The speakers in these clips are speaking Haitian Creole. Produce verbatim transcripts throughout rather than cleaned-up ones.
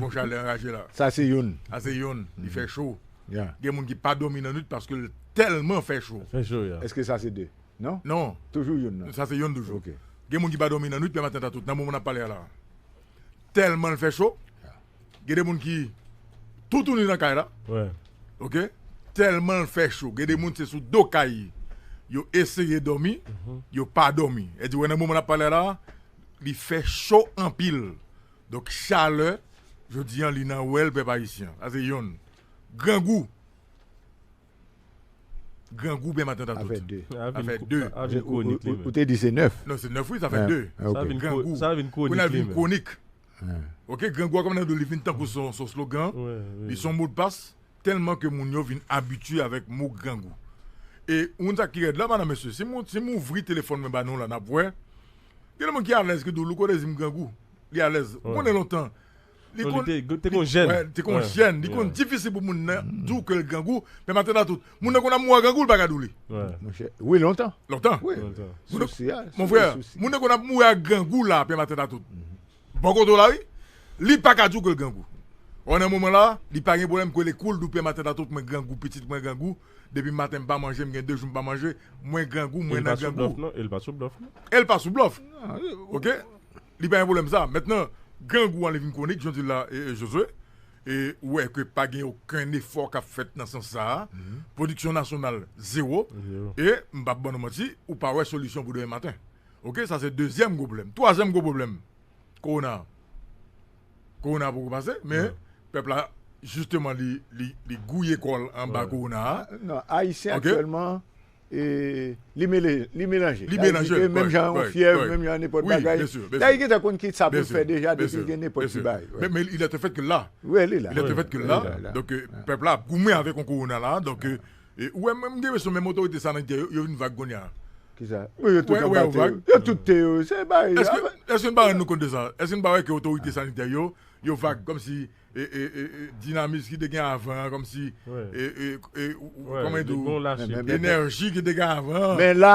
Yon chalè anraje la. Sa se youn. Sa se youn. Li fè cho. Gen moun ki pa dòmi nan nwit paske l tèlman fè cho. Fè cho, ya. Èske sa se de? Non? Non. Toujou youn nan. Sa se youn toujou. Gen moun ki pa dòmi nan nwit, pè Maten Tatout, nan moman n ap pale a la. Tèlman l fè cho. Gen de moun ki toutouni nan kay la. Oke? Tèlman l fè cho. Gen de moun se sou do kay yo eseye dòmi, yo pa dòmi. E di, wè, nan moman n ap pale a la, li fè cho anpil. Donk, chalè, jodi a, li nan wè l, pèp ayisyen. Sa se youn. Grangou. Grangou, pè Maten Tatout. Sa fè de. Sa fè de. Ou te di se nèf. Non, se nèf, wi, sa fè de. Grangou. Sa vin kwonik li menm. Kounye a l vin kwonik. Oke, grangou a, kòm nan di w, li vin tankou se yon slogan. Li se yon modpas. Tèlman ke moun yo vin abitye avèk mo grangou. E ou konn sa ki rèd la, madanm, mesye, si m, si m ouvri telefòn mwen ba nou la, n ap wè. Gen de moun ki alèz ki di w, Louko te di m grangou. Li alèz. Ou konnen lontan. Li konn, te gon jèn. Te gon jèn. Li konn difisil pou moun nan di w ke l grangou. Pè Maten Tatout, moun nan konn ap mouri a grangou, li pa ka di w li. Monchè, wi, lontan. Lontan. Wi. Sousi a, mon frè, moun nan konn ap mouri a grangou la, pè Maten Tatout. Bò kote w la, wi. Li pa ka di w ke l grangou. Ò, nan moman la, li pa gen pwoblèm, kwele kou l, di w pè Maten Tatout, mwen grangou, pitit mwen grangou. Depi maten m pa manje, m gen de jou m pa manje, mwen grangou, mwen nan grangou. E l pa sou blòf, non? E l pa sou blòf, non? E l pa sou blòf. Oke? Li pa gen pwoblèm sa. Mentnan, grangou an, li vin kwonik, jan w di l la, e, e, Josué. E ou wè ke pa gen okenn efò k ap fèt nan sans sa a. Pwodiksyon nasyonal, zewo. E m p ap ban nou manti, ou pa wè solisyon pou demen maten. Oke, sa se dezyèm gwo pwoblèm. Twazyèm gwo pwoblèm, kowona. Kowona poko pase, men pèp la, jisteman, li, li, li gouye kò l anba kowona a. Non, Ayisyen aktyèlman, e, li mele-, li melanje. Li melanje, menm jan yon fyèv, menm jan nenpòt bagay. Li gentan konn ki sa pou l fè deja depi l gen nenpòt ti bagay. Men, men il est un fait que l la. Wi, li la. Il est un fait que l la. Donk, e, pèp la ap goumen avèk yon kowona la. Donk, e, e, ou wè, m gen enpresyon menm otorite sanitè yo, yo vin vag kounye a. Kisa? Wi, yo tout anba tè yo. Yo tout tè yo. Se bagay. Èske, èske n pa rann nou kont de sa? Èske n pa wè ke otorite sanitè yo, yo vag kòmsi e, e, e, e, dinamis ki te gen avan an, kòmsi, e, e, e, ou, ou, kòman di w, enèji ki te gen avan an. Men la,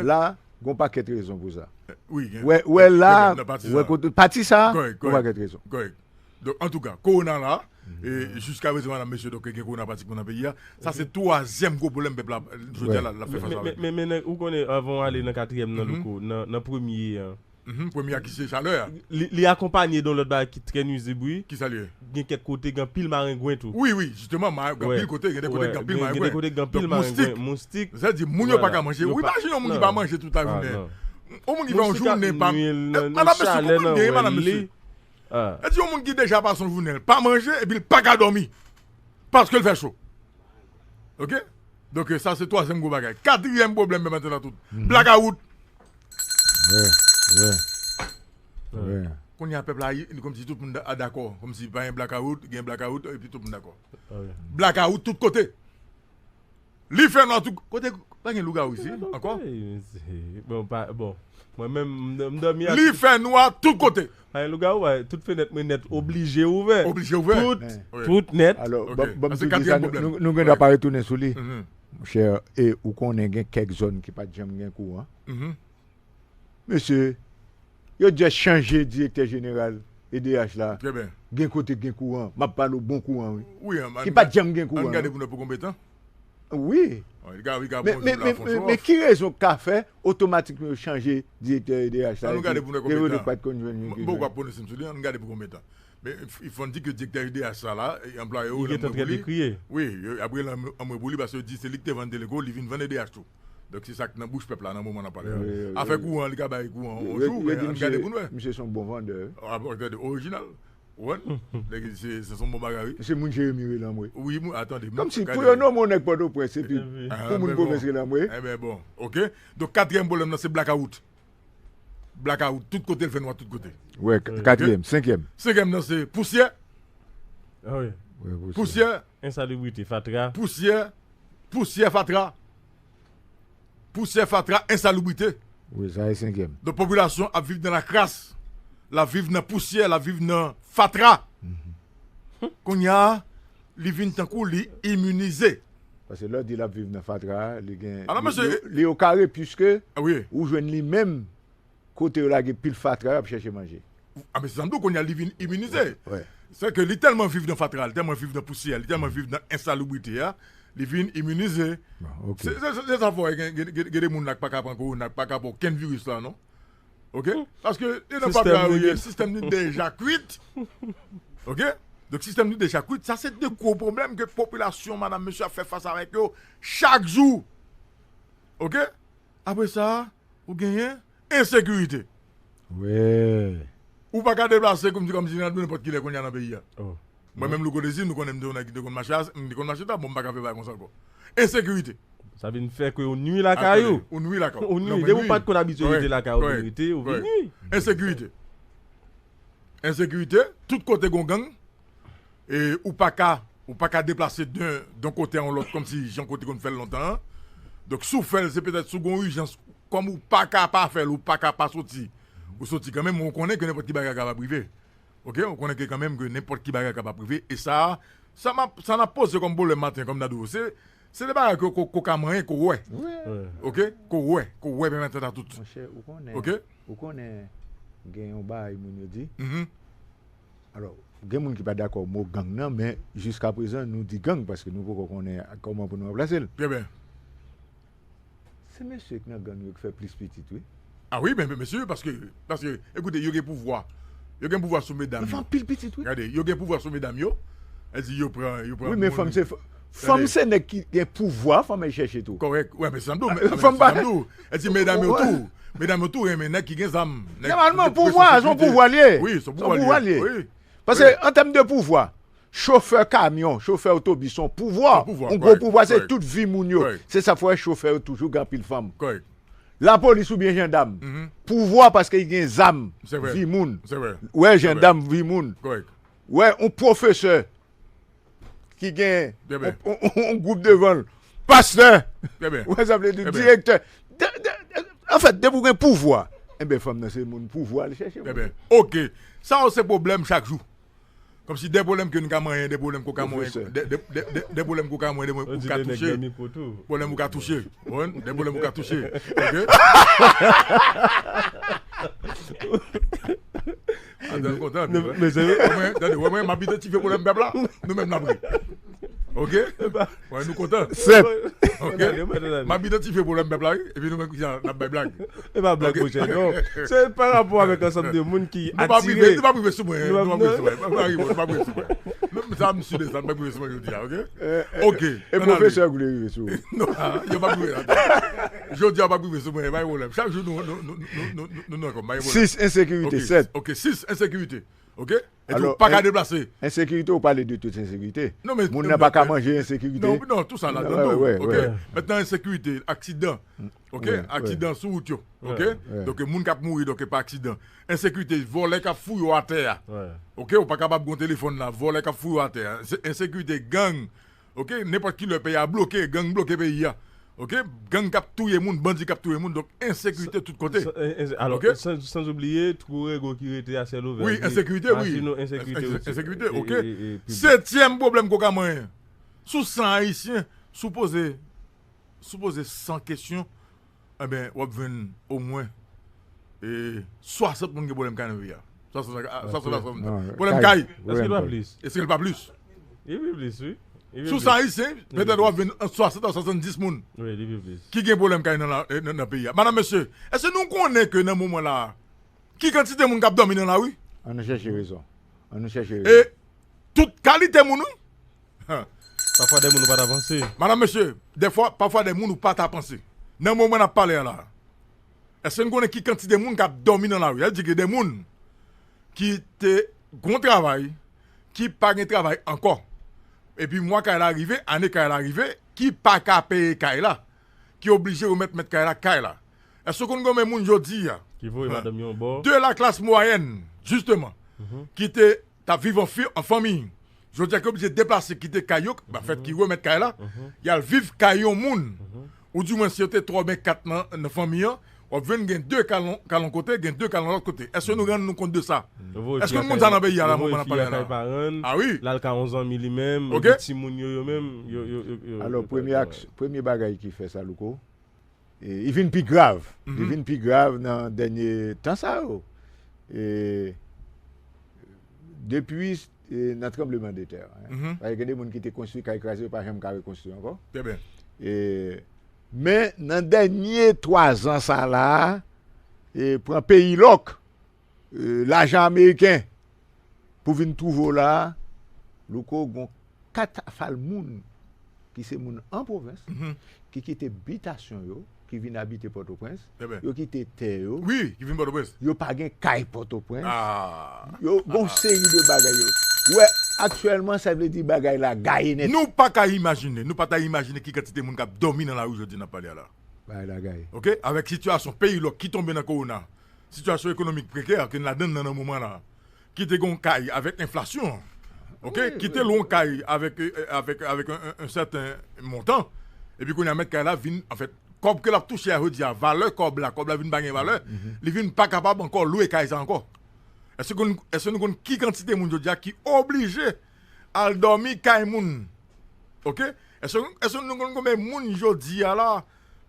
la, gon pakèt rezon pou sa. Wi, gen. Wè, wè la, wè kote, pati sa, gon pakèt rezon. Kòrèk. Donk, antouka, kowona la, e, jiska prezan, madanm, mesye, donk, gen kowona pratikman nan peyi a. Sa se twazyèm gwo pwoblèm pèp la, jodi a, la, l ap fè fas avèk li. Men, men, men, ou konnen, avan w ale nan katriyèm nan, Louko, nan, nan premye an, Mhm, premye a ki se chalè a. Li, li akonpanye de yon lòt bagay ki trè nwizib, wi. Kisa l ye? Gen kèk kote gen anpil marengwen tou. Wi, wi, jisteman, ma-, gen anpil kote, gen de kote gen anpil marengwen. Gen de kote gen anpil marengwen, moustik. Sa di, moun yo pa ka manje. Wi, imajine yon moun ki pa manje tout lajounen. Yon moun ki fè yon jounen pa, madanm, mesye, konprann byen, madanm, mesye. E di yon moun ki deja pase yon jounen, l pa manje, epi l pa ka dòmi. Paske l fè cho. Oke? Donk, sa se twazyèm gwo bagay. Katriyèm pwoblèm, pè Maten Tatout. Blakawout. Wi, wi. Wi. Kounye a, pèp la, li kòmsi tout moun da-, dakò. Kòmsi pa gen blakawout, gen blakawout, epi tout moun dakò. Blakawout tout kote. Li fè nwa tout kote. Pa gen lougawou isi, ankò? Bon, pa, bon. Mwen menm, m, m dòmi ak... Li fè nwa tout kote. Pa gen lougawou, tout fenèt mwen nèt oblije ouvè. Oblije ouvè. Tout, tout nèt. Alò, ban m di sa, nou, nou gen dwa pa retounen sou li. Monchè, e ou konnen gen kèk zòn ki pa t janm gen kouran. Mesye, yo just chanje direktè jeneral E D H la. Gen kote gen kouran. M ap pale w bon kouran, wi. Ki pa t janm gen kouran, non. Ann gade pou n wè pou konbyen tan. Wi. Men, men, men, men ki rezon k ka fè otomatikman yo chanje direktè E D H la epi yo pa t konn jwenn yon kouran? Bon, w ap pwononse m sou li, ann gade pou konbyen tan. Men fò n di ke direktè E D H sa la, anplwaye yo, li gentan trè dekriye. Wi, y ap rele anmwe pou li paske yo di se li ki te vann Teleco, li vin vann E D H tou. Donk se sa k nan bouch pèp la nan moman n ap pale a. Afè kouran, li ka bay kouran yon jou, men ann gade pou n wè. Misye se yon bon vandè, wi. Orijinal. Ou konprann? Nèg se, se yon bon bagay, wi. Se moun Jeremi rele anmwe. Wi, moun, a, tande. Kòmsi pou yo nonmen yon nèg Pòtoprens epi pou moun pwovens rele anmwe. Enben bon, oke. Donk katriyèm pwoblèm nan se blakawout. Blakawout tout kote, l fè nwa tout kote. Wi, katriyèm, senkyèm. Senkyèm nan se pousyè. Pousyè. Ensalibrite, fatra. Pousyè, pousyè, fatra. Pousyè, fatra, ensalibrite. Wi, sa e senkyèm. Donk popilasyon ap viv nan lakras, l ap viv nan pousyè, l ap viv nan fatra. Kounye a, li vin tankou li iminize. Paske lè w di l ap viv nan fatra, li gen, li, li o kare, piske ou jwenn li menm kote yo lage pil fatra, y ap chèche manje. A, men se sa m di w, kounye a li vin iminize. Se ke li tèlman viv nan fatra, li tèlman viv nan pousyè, li tèlman viv nan ensalibrite a, li vin iminize. Se sa fè gen de moun la k pa ka pran kowona, k pa ka pran okenn viris la, non. Oke? Paske e nan fatra yo ye, sistèm li deja kwit. Oke? Donk sistèm li deja kwit. Sa se de gwo pwoblèm ke popilasyon, madanm, mesye, ap fè fas avèk yo chak jou. Oke? Apre sa, ou genyen ensekirite. Wi. Ou pa ka deplase kòmsi kòmsi nan nenpòt ki lè kounye a nan peyi a. Mwen menm Louko Dezi, nou konnen m te yon nèg ki te konn mache, m te konn mache ta, bon, m pa ka fè bagay konsa ankò. Ensekirite. Sa vin fè ke ou nwi lakay ou. Ou nwi lakay ou. Ou nwi. Depi ou pa t konn abitye rete lakay ou, ou vin rete, ou vin nwi. Ensekirite. Ensekirite, tout kote gon gang. E ou pa ka, ou pa ka deplase de, de yon kote a yon lòt kòmsi jan kote konn fè l lontan an. Donk si w fè l, se petèt si w gon ijans, kòm ou pa ka pa fè l, ou pa ka pa soti. Ou soti kanmenm, ou konnen ke nenpòt ki bagay kapab rive. Oke? Ou konnen ke kanmenm ke nenpòt ki bagay kapab rive. E sa, sa m ap, sa n ap poze kòm pwoblèm maten, kòm n a di w, se, se de bagay ke, ke, ke w ka manyen, ke w wè. Oke? Ke w wè, ke w wè menm tèt a tout. Monchè, ou konnen, ou konnen gen yon bagay moun yo di. Alò, gen moun ki pa dakò mo gang nan, men jiskaprezan nou di gang paske nou poko konnen kòman pou nou ranplase l. Trè byen. Se mesye k nan gang yo k fè plis pitit, wi. A wi, men, men mesye, paske, paske, ekoute, yo gen pouvwa. Yo gen pouvwa sou medam yo. Yo fè anpil pitit, wi. Gade, yo gen pouvwa sou medam yo. Èl di yo pran, yo pran. Wi, men fanm se, fanm se nèg ki gen pouvwa, fanm al chèche tou. Kòrèk. Wi, men se sa m di w, men, men se sa m di w. Èl di medam yo tou. Medam yo tou renmen nèg ki gen zam. Nòmalman, pouvwa, se yon pouvwa l ye. Wi, se yon pouvwa l ye. Wi. Paske, an tèm de pouvwa, chofè kamyon, chofè otobis, se yon pouvwa. Yon gwo pouvwa, se tout vi moun yo. Se sa k fè w wè chofè yo toujou gen anpil fanm. Lapolis oubyen jandam, pouvwa paske li gen zam, vi moun. Wè jandam, vi moun. Wè yon pwofesè ki gen yon, yon, yon gwoup devan l. Pastè. Wè sa vle di, direktè. De, de, de, anfèt, depi w gen pouvwa, enben, fanm nan se moun pouvwa al chèche. Oke. Sa yo se pwoblèm chak jou. Kòmsi de pwoblèm ke nou ka manyen, de pwolèm ke w ka manyen, de, de, de, de, de pwoblèm ke w ka manyen, de pwoblèm ke w ka touche. Pwoblèm ou ka touche. Bon, de pwoblèm ou ka touche. Oke? Adan kontan. Mezanmi. Wè mwen, tande, wè mwen, m ap idantifye pwoblèm pèp la. Nou menm n ap ri. Oke? Wè, nou kontan. Sèt. Oke? M ap idantifye pwoblèm pèp la, wi. Epi nou menm ki sa, n ap bay blag. E pa blag, monchè, non. Se pa rapò avèk ansanm de moun ki atire. Nou p ap rive, nou p ap rive sou mwen, nou p ap rive sou mwen. Nou p ap rive, nou p ap rive sou mwen. Menm sa, m si de sa, nou p ap rive sou mwen jodi a, oke? Oke. E pwofesè a vle rive sou ou. Non, yo p ap rive la. Jodi a, yo p ap rive sou mwen, pa gen pwoblèm. Chak jou nou, nou, nou, nou, nou, nou, nou nan kòm, pa gen pwoblèm. Sis, ensekirite, sèt. Oke, sis, ensekirite. Oke? Epi ou pa ka deplase. Ensekirite, ou pale de tout ensekirite. Non, men moun nan pa ka manje ensekirite. Non, non, tou sa ladan tou. Oke? Mentnan, ensekirite, aksidan. Oke? Aksidan sou wout yo. Oke? Donk, moun k ap mouri, donk, pa aksidan. Ensekirite, vòlè k ap fouye w atè a. Oke? Ou pa kapab gon telefòn la, vòlè k ap fouye w atè a. Ensekirite, gang. Oke? Nenpòt ki lè peyi a bloke, gang bloke peyi a. Oke? Gang k ap touye moun, bandi k ap touye moun, donk ensekirite tout kote. Alò, oke? San, san oubliye, twou rego ki rete a syèl ouvè. Wi, ensekirite, wi. Machin nou, ensekirite, ensekirite, oke? Setyèm pwoblèm ke w ka manyen. Sou san Ayisyen, si w poze, si w poze san kesyon, enben, w ap jwenn omwen e swasant moun gen pwoblèm kay nan peyi a. Swasant, swasant, swasant. Pwoblèm kay. Èske l pa plis? Èske l pa plis? Li pi plis, wi. Sou san Ayisyen, petèt w ap jwenn ant swasant a swasanndiz moun ki gen pwoblèm kay nan, nan, nan peyi a. Madanm, mesye, èske nou konnen ke nan moman la a, ki kantite moun k ap dòmi nan lari? Ann nou chèche rezon. Ann nou chèche rezon. E tout kalite moun, wi. Pafwa de moun ou pa ta panse. Madanm, mesye, dèfwa, pafwa de moun ou pa ta panse. Nan moman n ap pale a la, èske n konnen ki kantite moun k ap dòmi nan lari? Sa vle di ke de moun ki te gon travay, ki pa gen travay ankò. Epi mwa kay la rive, ane kay la rive, ki pa ka peye kay la, ki oblije remèt mèt kay la kay la. Èske w konn konbyen moun jodi a? Ki voye madanm yo yon bò. De la klas mwayèn, jisteman, ki te t ap viv an fi-, an fanmi. Jodi a ki oblije deplase kite kay yo, ba fèt ki remèt kay la, y al viv kay yon moun. Oudimwen si yo te twò oubyen kat nan, nan fanmi an, w ap jwenn gen de kay yon, kay yon kote, gen de kay yon lòt kote. Èske nou rann nou kont de sa? Èske nou konn sa nan peyi a la moman n ap pale a la? A wi. L al ka yon zanmi li menm, epi timoun yo, yo menm, yo, yo, yo, yo. Alò, premye aks-, premye bagay ki fè sa, Louko, e, li vin pi grav. Li vin pi grav nan dènye tan sa yo. E, depi e, nan tranblemanntè a. Mhm. Paske gen de moun ki te konstwi kay kraze, yo pa janm ka rekonstwi ankò. Trè byen. E, men nan dènye twa zan sa la, e, pran peyi lòk, e, lajan ameriken pou vin twouve w la, Louko, gon katafal moun ki se moun an pwovens, mhm, ki kite bitasyon yo, ki vin abite Pòtoprens, trè byen, yo kite tè yo. Wi, ki vin Pòtoprens. Yo pa gen kay Pòtoprens. Ah. Yo gon seri de bagay yo. Wè, aktyèlman, sa vle di bagay la gaye nèt. Nou pa ka imajine, nou pa ta imajine ki kantite moun k ap dòmi nan lari jodi n ap pale a la. Bagay la gaye. Oke? Avèk sitiyasyon peyi lòk ki tonbe nan kowona, sitiyasyon ekonomik prekè ke n ladann nan, nan moman la, ki te gon kay avèk enflasyon, oke, wi, ki te, wi, lwen kay avèk, eh, avèk, avèk yon, yon, yon sèten montan, epi kounye a mèt kay la vin, anfèt, kòb ke l ap touche a jodi a, valè kòb la, kòb la vin pa gen valè, mhm, li vin pa kapab ankò lwe kay sa ankò. Èske nou, èske nou konn ki kantite moun jodi a ki oblije al dòmi kay moun? Oke? Èske, èske nou konn konbyen moun jodi a la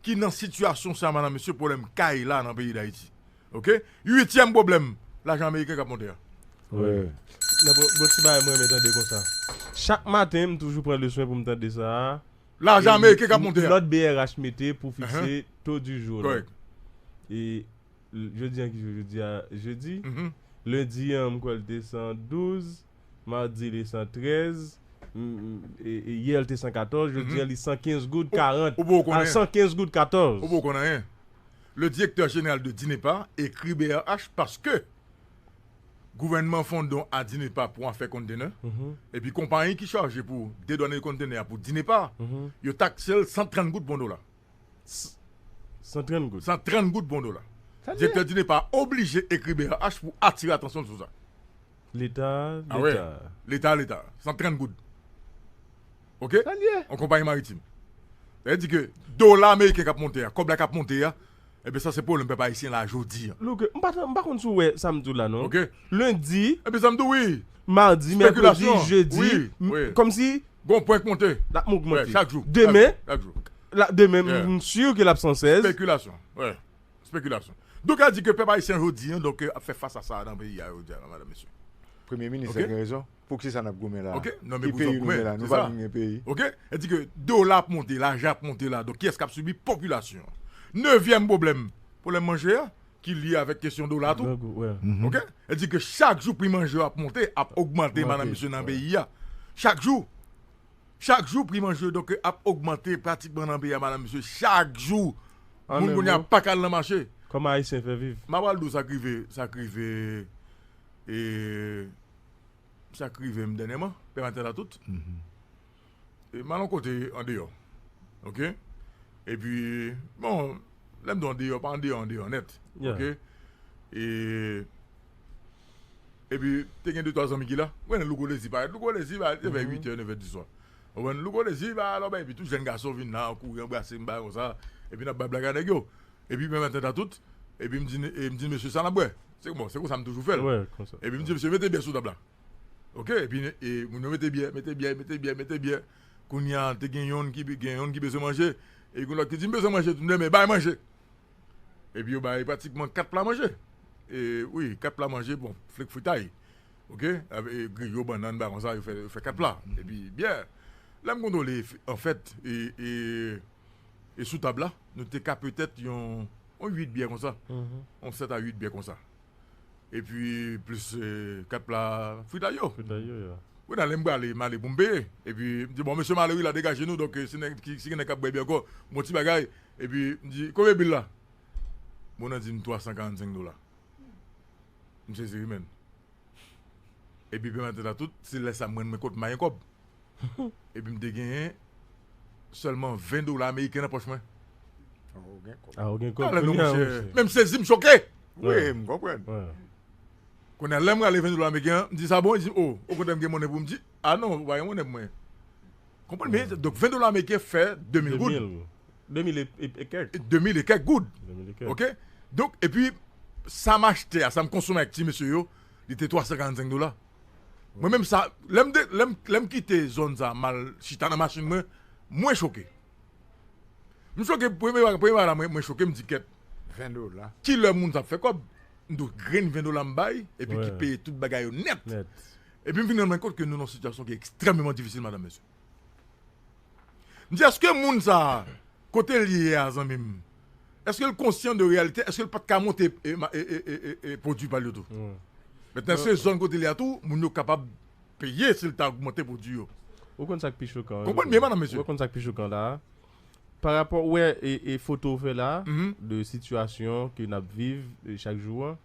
ki nan sitiyasyon sa, madam, mesye, pwoblèm kay la nan peyi Dayiti? Oke? Uityèm pwoblèm, lajan ameriken k ap monte a. Wi. Nan bon, bon ti bagay mwen renmen tande konsa. Chak maten, m toujou pran le swen pou m tande sa a. Lajan ameriken k ap monte a. Lòt B R H mete pou fikse to di jou la. Kòrèk. E l-, jodi a ki jou? Jodi a, jedi. Mhm. Lendi an, m kwè l te san douz. Madi, li san trèz. M, m, e, e yè, l te san katòz. Jodi a, li san kenz goud karant. Ou poko konnen. A san kenz goud katòz. Ou poko konnen anyen. Le directeur général de DINEPA ekri B R H paske gouvènman fè yon don a DINEPA pou afè kontenè. Mhm. Epi konpayi ki chaje pou dedwane kontenè a pou DINEPA, mhm, yo takse l san trant goud pou yon dola. S-, san trant goud. San trant goud pou yon dola. Sa l ye? Direktè DINEPA oblije ekri B R H pou atire atansyon l sou sa. Leta, ah wè, leta. Leta, leta. San trant goud. Oke? Sa l ye? Yon konpayi maritim. Sa vle di ke dola ameriken k ap monte a, kòb la k ap monte a, ebyen sa se pwoblèm pèp ayisyen la jodi a. Louko, m pa, m pa konn si w wè sa m di w la non. Oke. Lendi, ebyen sa m di w wi. Madi, mèkredi, jedi, wi, m-, wi, kòmsi gon pwen k monte. L ap ogmante. Wè, chak jou. Demen, chak jou, chak jou. La, demen, yeah, m si ke l ap san sèz. Spekilasyon. Wè. Spekilasyon. Donk, sa di ke pèp ayisyen jodi an, donk, ap fè fas a sa nan peyi a jodi a, madam, mesye. Premye minis la gen rezon. Poukisa n ap goumen la? Oke? Non, men ki peyi nou ye la? Nou pa menm gen peyi. Oke? Sa di ke dola ap monte, lajan ap monte la. Donk, kiyès k ap sibi? Popilasyon an. Nevyèm pwoblèm, pwoblèm manje a, ki lye avèk kesyon dola tou. Oke? Sa di ke chak jou pri manje yo ap monte, ap ogmante, madam, mesye, nan peyi a. Chak jou. Chak jou, pri manje yo, donk, ap ogmante pratikman nan peyi a, madam, mesye, chak jou. Moun kounye a pa ka al nan mache. Kòman Ayisyen fè viv? M a pral di w sa k rive, sa k rive, e, sa k rive m dènyèman, pèmèt la tout. Mhm. E, m al yon kote andeyò. Oke? Epi, bon, lè m di w andeyò, pa andeyò, andeyò nèt. Yeah. Oke? E, epi, te gen de twa zanmi ki la. Mwen, Louko Dezi parèt. Louko Dezi parèt, se vè uit è, nèf è di swa. Ou konprann? Louko Dezi pa alò, epi tout jèn gason vin la, kouri anbrase m, bagay konsa. Epi n ap bay blag a nèg yo. Epi, menm atan tout, epi m di, e, m di, mesye, sa n ap bwè? Se bon, se konsa m toujou fè l. Wè, konsa. Epi m di, mesye, mete byè sou tab la. Oke, epi, e, moun yo mete byè, mete byè, mete byè, mete byè. Kounye a, te gen yonn ki, gen yonn ki bezwen manje. E gen lòt ki di, m bezwen manje tou, m di, men bay manje. Epi yo bay pratikman kat pla manje. E, wi, kat pla manje, bon, frik fritay. Oke? Avè-, e, griyo, bannann, bagay konsa, yo fè, yo fè kat pla. Epi, byè. Lè m kontwole, anfèt, e, e, e sou tab la, nou te ka petèt yon, yon uit byè konsa. Mhm. Yon sèt a uit byè konsa. Epi, plis, e, kat pla fritay yo. Fritay yo, ya. Wi, nan lè m prale, m ale pou m peye. Epi, m di, bon, mesye, m ale, wi, la, degaje nou. Donk, e, si nèg, ki, si gen nèg k ap bwè byè ankò, bon ti bagay. Epi, m di, konbyen bil la? Moun nan di m twa san karannsenk dola. M sezi, wi, menn. Epi, pèmèt la tout, se lè sa mwen, mwen kot mayen kòb. Epi, m te genyen sèlman ven dola ameriken nan pòch mwen. Ah, ou gen kòb. Ah, ou gen kòb. Talè non, monchè. Men m sezi, m choke. Wi, m konprann. Kounye a, lè m rale ven dola ameriken an, m di, sa bon? Li di, o, okontrè, m gen monnen pou m di, a non, ou pa gen monnen pou mwen. Konprann byen? Donk, ven dola ameriken fè de mil goud. De mil. De mil e, e, e kèk. De mil e kèk goud. De mil e kèk. Oke? Donk, epi, sa m achte a, sa m konsome ak ti mesye yo, li te twa san karannsenk dola. Mwen menm sa, lè m de-, lè m, lè m kite zòn sa, m al chita nan machin mwen, mwen choke. M choke, premye bagay, premye bagay la, mwen, mwen choke, m di, kèt. Ven dola. Kilè moun sa ap fè kòb? M di w, grenn ven dola m bay, epi ki peye tout bagay yo nèt. Nèt. Epi m vin rann mwen kont ke nou nan yon sitiyasyon ki ekstrèmeman difisil, madanm, mesye. M di, èske moun sa a, kote l ye a, zanmi m, èske l konsyan de reyalite? Èske l pa t ka monte e, ma- e, e, e, e, e pwodui pa l yo tou? Mentnan, èske zòn kote l ye a tou, moun yo kapab peye si l ta ogmante pwodui yo? Ou konn sa k pi chokan? Konprann byen, madanm, mesye. Ou konn sa k pi chokan la? Pa rapò, ou wè, e, e foto ou fè la, de sitiyasyon ke n ap viv e, chak jou an,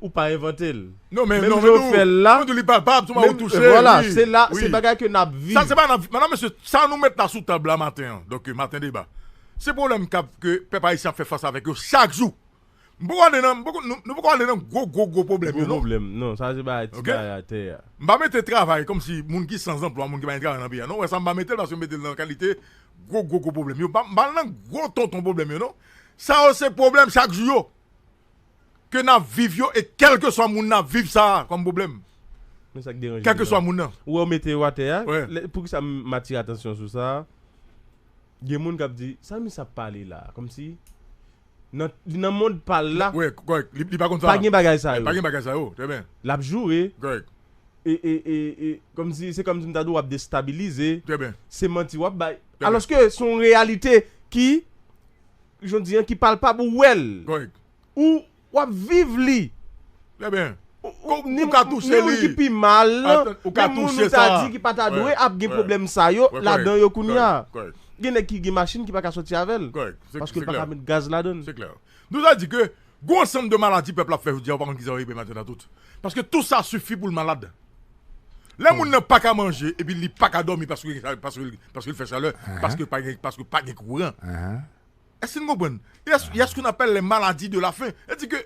ou pa envante l. Non, men, Menm non, jan men ou nou, fè l la, nou di li palpab, sou mari ou touche, vwala, wi, se la, se wi. Bagay ke n ap viv. Sa, se pa nan, madanm, mesye, sa nou met la sou tab la maten an, donk, maten deba. Se pwoblèm k ap, ke pèp ayisyen ap fè fas avèk yo chak jou. M poko ale nan, m poko, nou, nou poko ale nan gwo, gwo, gwo pwoblèm yo, Gwo non. Pwoblèm, non, sa se bagay ti Ok. Bagay atè a. M pa mete travay kòmsi moun ki san anplwa, moun ki pa gen travay nan peyi a. Non, wè sa m pa mete l paske m mete l nan kalite gwo, gwo, gwo pwoblèm yo. M pa, m pa al nan gwo tonton pwoblèm yo, non. Sa yo se pwoblèm chak jou yo. Ke n ap viv yo e kèlkeswa moun n ap viv sa a kòm pwoblèm. Men sa k deranje m Kèlkeswa nan. Moun nan. Ou wè ou mete yo atè a, Wè. Lè- poukisa m m atire atansyon sou sa? Gen moun k ap di, sa misye ap pale la? Kòmsi nan, li nan mond pa l la, Wè, kòrèk. Li, li pa konn sa. Pa gen bagay sa yo. Pa gen bagay sa yo. Trè byen. L ap joure. Kòrèk. E, e, e, e, kòmsi, se kòmsi m ta di w ap destabilize. Trè byen. Se manti w ap bay. Trè byen. Alòske se yon reyalite ki, jan di an, ki palpab, ou wè l. Kòrèk. Ou, w ap viv li. Trè byen. Ou, ou, Ou, ni, ou ka touche ni moun li. Ki pi mal, Atann, ou ka ni moun touche ou ta sa. Di ki pa ta Wè, dwe ap gen wè. Pwoblèm sa yo Wè, ladan kòrèk, yo kounye a. Kòrèk, kòrèk. Gen nèg ki gen machin ki pa ka sòti avè l. Kòrèk, se, Paske se l pa klè. Ka met gaz ladan l. Se klè. Nou sa di ke gon ansanm de maladi pèp la ap fè jodi a, ou pa konn kisa yo ye, maten nan tout. Paske tou sa sifi pou l malad. Lè moun nan pa ka manje, epi li pa ka dòmi paske, paske, paske l fè chalè, paske pa gen, paske pa gen kouran. Èske n konprann? Yès, yès koun apèl les maladies de la faim. Sètadi ke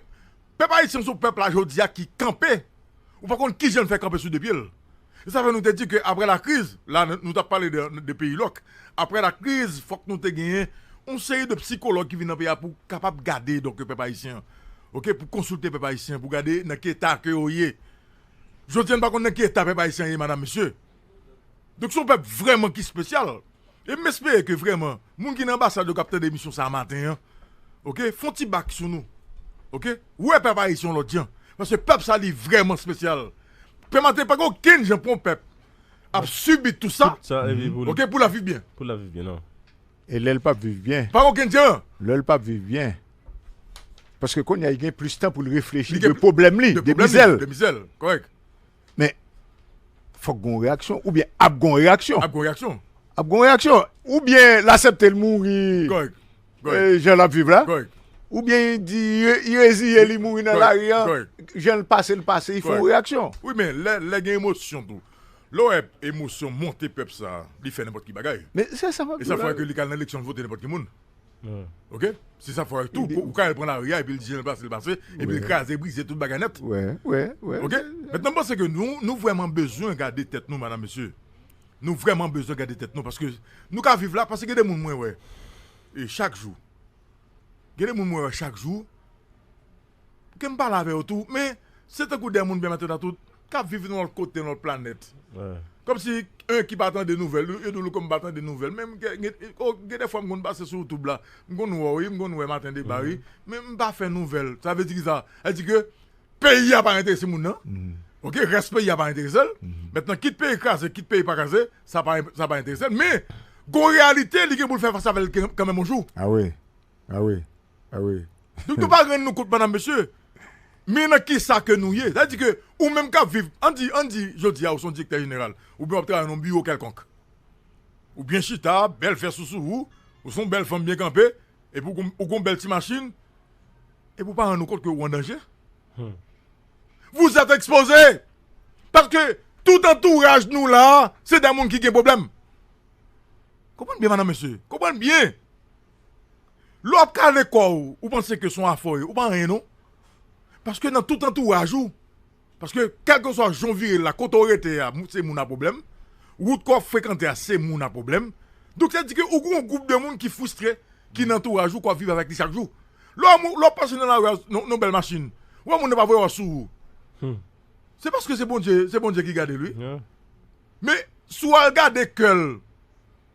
pèp ayisyen se yon pèp la jodi a ki kanpe. Ou pa konn kijan l fè kanpe sou de pye l. E sa fè nou te di ke apre la kriz, la nou t ap pale de, de peyi lòk. Apre la kriz, fòk nou te genyen yon seri de psikològ ki vin nan peyi a pou kapab gade donk pèp ayisyen an. Oke, pou konsilte pèp ayisyen, pou gade nan ki eta ke yo ye. Jodi a n pa konn nan ki eta pèp ayisyen an ye, madanm, mesye. Donk se yon pèp vrèman ki espesyal. E m espere ke vrèman, moun ki nan anbasad yo k ap tande emisyon sa a maten an, oke, fè yon ti bak sou nou. Oke? Wè pèp ayisyen yon lòt jan. Paske pèp sa li vrèman espesyal. Pèp maten pa gen okenn jan pou yon pèp ap sibi tou sa. Tout sa, epi pou l Oke, pou l ap viv byen. Pou l ap viv byen, non. E lè l p ap viv byen, Pa gen okenn jan. Lè l p ap viv byen, paske kounye a, li gen plis tan pou l reflechi Li gen de pwoblèm li, de de pwoblèm mizè li, l. De mizè l. Kòrèk. Men, fòk gon reyaksyon, oubyen ap gon reyaksyon. Ap gon reyaksyon. Ap gon reyaksyon. Oubyen l aksepte l mouri Kòrèk. Kòrèk. e, jan l ap viv la. Kòrèk. Oubyen li di, li, li reziye li mouri nan Kòrèk. Lari an. Kòrèk. Jan l pase, l pase, li fè yon Kòrèk. Reyaksyon. Wi, men lè, lè gen emosyon tou. Lè w wè emosyon monte pèp sa, li fè nenpòt ki bagay. Men se sa m ap E di sa w fè la. Ke li ka al nan eleksyon, l vote nenpòt ki moun. Oke? Se sa fè tou, Li- ou ka al pran lari a, epi l di jan l pase, l pase, epi l Wè. Kraze, brize tout bagay nèt. Wè, wè, wè. Oke? Mentnan, m panse ke nou, nou vrèman bezwen gade tèt nou, madanm, mesye. Nou vrèman bezwen gade tèt nou, paske nou ka viv la, paske gen de moun mwen wè. E chak jou. Gen de moun mwen wè chak jou. Ke m pale avè yo tou, men se tankou de moun byen maten nan tout, k ap viv nan lòt kote, nan lòt planèt. Kòmsi, en, ki pa tande nouvèl, yo di w kòm pa tande nouvèl. Men m gen, gen, o, gen de fwa m konn pase sou YouTube la, m konn wè w, wi, m konn wè maten deba, wi. Men m pa fè nouvèl. Sa vle di ki sa? Sa vle di ke peyi a pa enterese moun nan. Oke, rès peyi a pa enterese l. Mentnan, kit peyi kraze, kit peyi pa kraze, sa pa, sa pa enterese l. Men, gon reyalite, li gen pou l fè fas avè l kanmenm yon jou. A wi. A wi. A wi. Donk, nou pa rann nou kont, madanm, mesye. Men nan kisa ke nou ye? Sa vle di ke ou menm k ap viv, ann di, ann di, jodi a, ou se yon direktè jeneral, oubyen w ap travay nan yon biwo kèlkonk. Ou byen chita, bèl vès ou sou ou, ou se yon bèl fanm byen kanpe, epi ou gon, ou gon bèl ti machin, epi ou pa rann ou kont ke ou an danje. Vous êtes exposés! Paske tout antouraj nou la, se de moun ki gen pwoblèm. Konprann byen, madanm, mesye. Konprann byen. Lè w ap kale kò w, ou panse ke se yon afè w ye, ou pa anyen non. Paske nan tout antouraj ou, paske kèlkeswa jan w vire la, kote w rete a, mou- se moun a pwoblèm. Wout ke w ap frekante a, se moun a pwoblèm. Donk, sa di ke ou gen yon gwoup de moun ki fristre, ki nan antouraj ou, ke w ap viv avèk li chak jou. Lè w mou- lè w pase nan lari a, nan nan yon bèl machin, ou wè moun nan pa voye wòch sou ou. Se paske se Bondye, se Bondye ki gade l, wi. Men, si w al gade kè l,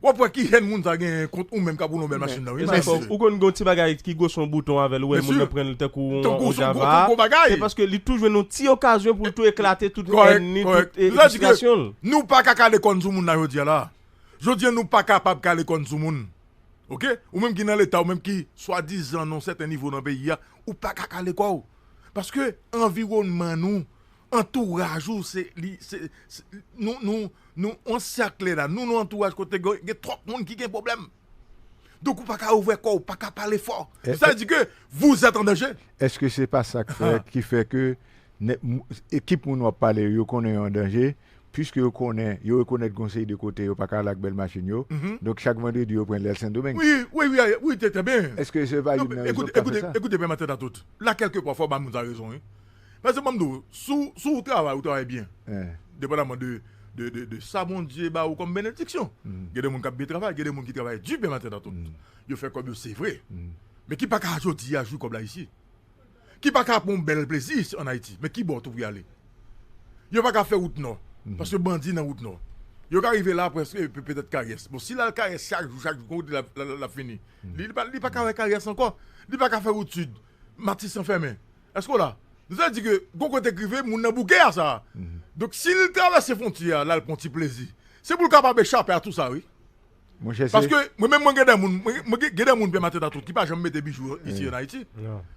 W ap wè ki hèn moun sa genyen kont ou menm k ap woule yon bèl machin nan, wi, mesye. Ou konn gen yon ti bagay ki gwo son bouton avè l, ou wè moun nan pran l tankou yon java. Tankou yon gwo bagay. Se paske li tou jwenn yon ti okazyon pou l tou eklate tout hèn li, tout fristrasyon l. Nou pa ka kale kòn sou moun nan jodi a la. Jodi a, nou pa kapab kale kòn sou moun. Oke? Ou menm ki nan Leta, ou menm ki swadizan nan yon sèten nivo nan peyi a, ou pa ka kale kò w. Paske anviwònman nou, antouraj ou, se, li, se, se, nou, nou, nou, yon sèk la, nou, nou antouraj kote gen, gen twòp moun ki gen pwoblèm. Donk, ou pa ka ouvè kò, ou pa ka pale fò. Sa vle di ke vous êtes en danger. Èske se pa sa k fè, ki fè ke nè- m- ekip moun w ap pale yo, yo konnen yo an danje, piske yo konnen, yo rekonèt gen yon seri de kote yo pa ka al ak bèl machin yo. Donk, chak vandredi, yo pran lè al Sendomeng. Wi, wi, wi, wi, trè, trè byen. Èske se pa youn nan rezon k ka fè sa? Ekoute, ekoute, ekoute, Pè Matèt a tout. La, kèlkepwa, fò w ba moun sa rezon, wi. Paske, ban m di w, si w, si w travay, ou travay byen. Depandaman de, de, de, de sa Bondye ba ou kòm benediksyon. Gen de moun k ap byen travay, gen de moun ki travay di, Pè Matèt a tout. Yo fè kòb yo, se vre. Men ki pa ka jodi a jwi kòb la isi. Ki pa ka pran yon bèl plezi isi ann Ayiti, men ki bò tou pou y ale? Yo pa ka fè wout nò, paske bandi nan wout nò. Yo ka rive la prèske pe- petèt Karyès. Bon, si l al Karyès chak jou, chak jou, kote l ap, l ap, l ap fini? Li, li pa, li pa ka wè Karyès ankò. Li pa ka fè wout sid. Matisan fèmen. Èske w la? Sa vle di ke gon kote k rive, moun nan bouke a sa. Donk, si l travèse fwontyè a, l al pran ti plezi, se pou l kapab echape a tou sa, wi. Monchè, se Paske mwen menm, mwen gen de moun, mwen, mwen gen, gen de moun, Pè Matèt a tout, ki pa janm mete bijou isi ann Ayiti.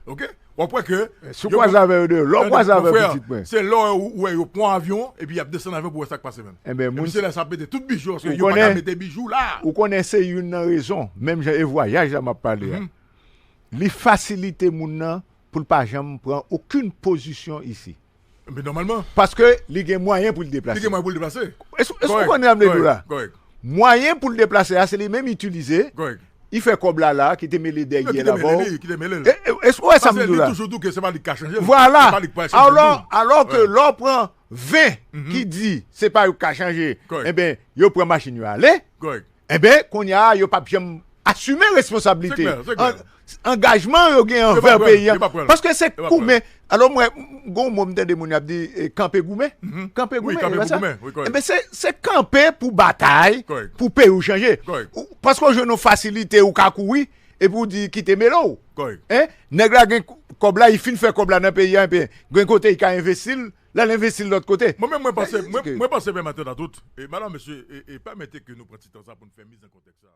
Oke? W ap wè ke Si w kwaze avè yo deyò, lè w kwaze avè pitit mwen. Se lè w, ou wè yo pran avyon, epi y ap desann avyon pou wè sa k pase menm. Ebyen, moun, se lè sa ap mete tout bijou, paske yo pa ka mete bijou la. Ou konnen se youn nan rezon, menm jan e vwayaj la m ap pale a. Li fasilite moun nan pou l pa janm pran okenn pozisyon isi. Men nòmalman. Paske li gen mwayen pou l deplase. Li gen mwayen pou l deplase. Èske, èske w konprann sa m vle di w la? Kòrèk, kòrèk. Mwayen pou l deplase a, se li menm itilize. Kòrèk. Li fè kòb la la, kite mele dèyè l avè w. Kite mele li, kite mele l. E, e, èske w wè sa m di w la? Paske li toujou di w ke se pa li k ka chanje l. Vwala. Se pa li k pral chanje l tou. Alò, alò ke lè w pran ven ki di se pa yo k ka chanje, ebyen, yo pran machin yo ale. Kòrèk. Enben, kounye a, yo p ap janm asime responsablite. Se klè, se klè. An- angajman yo gen anvè peyi a. Yo p ap pran l. Paske se goumen. Alò, mwen, gon mo m tande moun ap di, eh, kanpe goumen. Kanpe goumen, e pa sa? Wi, kanpe pou goumen, wi, kòrèk. Enben, se, se kanpe pou batay, pou peyi w chanje. Kòrèk. Ou- Paske w jwenn yon fasilite, ou ka kouri, epi w di, kite mele w. Kòrèk. Hein? Nèg la gen kòb la, li fin fè kòb la nan peyi a, enben, gen kote li ka envesti l, l al envesti l lòt kote. Mwen menm, mwen panse, mwen, mwen panse, Pè Matèt a tout, e madanm, mesye, e, e pèmete ke nou pran ti tan sa pou n fè miz an kontèks sa.